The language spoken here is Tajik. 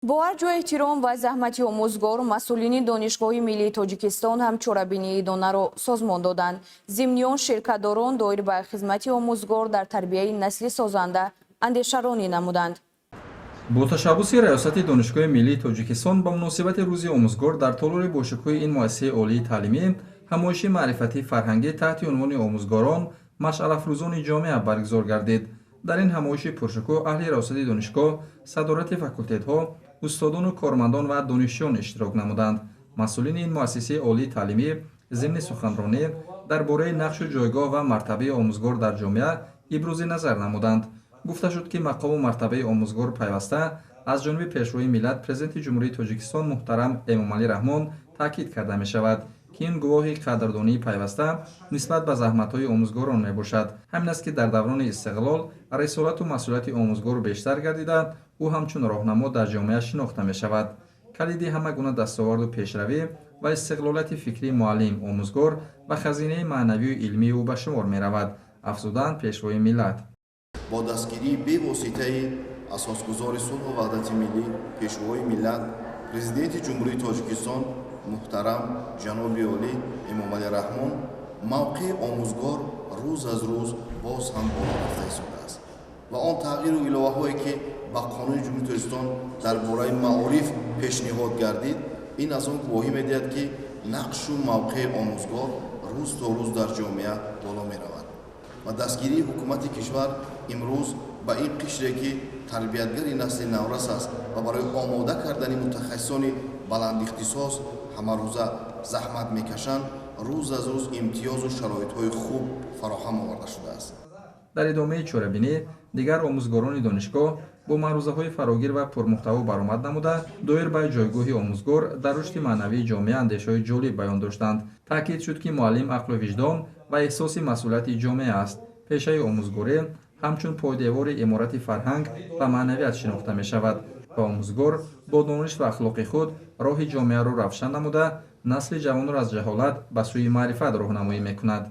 Бо арҷу эҳтиром ва заҳмати омӯзгор, масъулини Донишгоҳи миллии Тоҷикистон ҳам чорабинии идонаро созмон доданд. Зимни он ширкатдорон доир ба хизмати омӯзгор дар тарбияи насли созанда андешаронӣ намуданд. Бо ташаббуси Раёсати Донишгоҳи миллии Тоҷикистон ба муносибати Рӯзи омӯзгор дар толори бошукӯҳи ин муассисаи олии таълимӣ ҳамоиши маърифатии фарҳангӣ таҳти унвони «Омӯзгорон — машъалафрӯзони ҷомеа» баргузор гардид. Дар ин ҳамоиши пуршукӯҳ аҳли раёсати донишгоҳ, садорати факултетҳо, устодону кормандон ва донишҷӯён иштирок намуданд. Масъулини ин муассисаи олии таълимӣ зимни суханронӣ дар бораи нақшу ҷойгоҳ ва мартабаи омӯзгор дар ҷомеа ибрози назар намуданд. Гуфта шуд, ки мақому мартабаи омӯзгор пайваста аз ҷониби Пешвои миллат, Президенти Ҷумҳурии Тоҷикистон муҳтарам Эмомалӣ Раҳмон таъкид карда мешавад, ки ин гувоҳи қадрдонии пайваста нисбат ба заҳматҳои омӯзгорон мебошад. Ҳамин аст, ки дар даврони истиқлол рисолату масъулияти омӯзгор бештар гардида, ӯ ҳамчун роҳнамо дар ҷомеа шинохта мешавад. Калиди ҳама гуна дастоварду пешравӣ ва истиқлолияти фикрии муаллим, омӯзгор ва хазинаи маънавию илмии ӯ ба шумор меравад, афзуданд Пешвои миллат. Бо дастгирии бевоситаи Асосгузори сулҳу ваҳдати миллӣ, Пешвои миллат, Президенти Ҷумҳурии Тоҷикистон муҳтарам ҷаноби олӣ Эмомалӣ Раҳмон мавқеи омӯзгор рӯз аз рӯз боз ҳам боло рафта истодааст ва он тағйиру иловаҳое, ки ба Қонуни Ҷумҳурии Тоҷикистон дар бораи маориф пешниҳод гардид, ин аз он гувоҳӣ медиҳад, ки нақшу мавқеи омӯзгор рӯз то рӯз дар ҷомеа боло меравад ва дастгирии ҳукумати кишвар имрӯз ба ин қишре, ки тарбиятгари насли наврас аст ва барои омода кардани мутахассисони баландихтисос ҳамарӯза заҳмат мекашанд, рӯз аз рӯз имтиёзу шароитҳои хуб фароҳам оварда шудааст. Дар идомаи чорабинӣ дигар омӯзгорони донишгоҳ бо маърузаҳои фарогир ва пурмуҳтаво баромад намуда, доир ба ҷойгоҳи омӯзгор дар рушди маънавии ҷомеа андешаҳои ҷолиб баён доштанд. Таъкид шуд, ки муаллим ақлу виҷдон ва эҳсоси масъулияти ҷомеа аст. Пешаи омӯзгорӣ ҳамчун пойдевори иморати фарҳанг ва маънавият шинохта мешавад ва омӯзгор бо дониш ва ахлоқи худ роҳи ҷомеаро равшан намуда, насли ҷавонро аз ҷаҳолат ба сӯи маърифат роҳнамоӣ мекунад.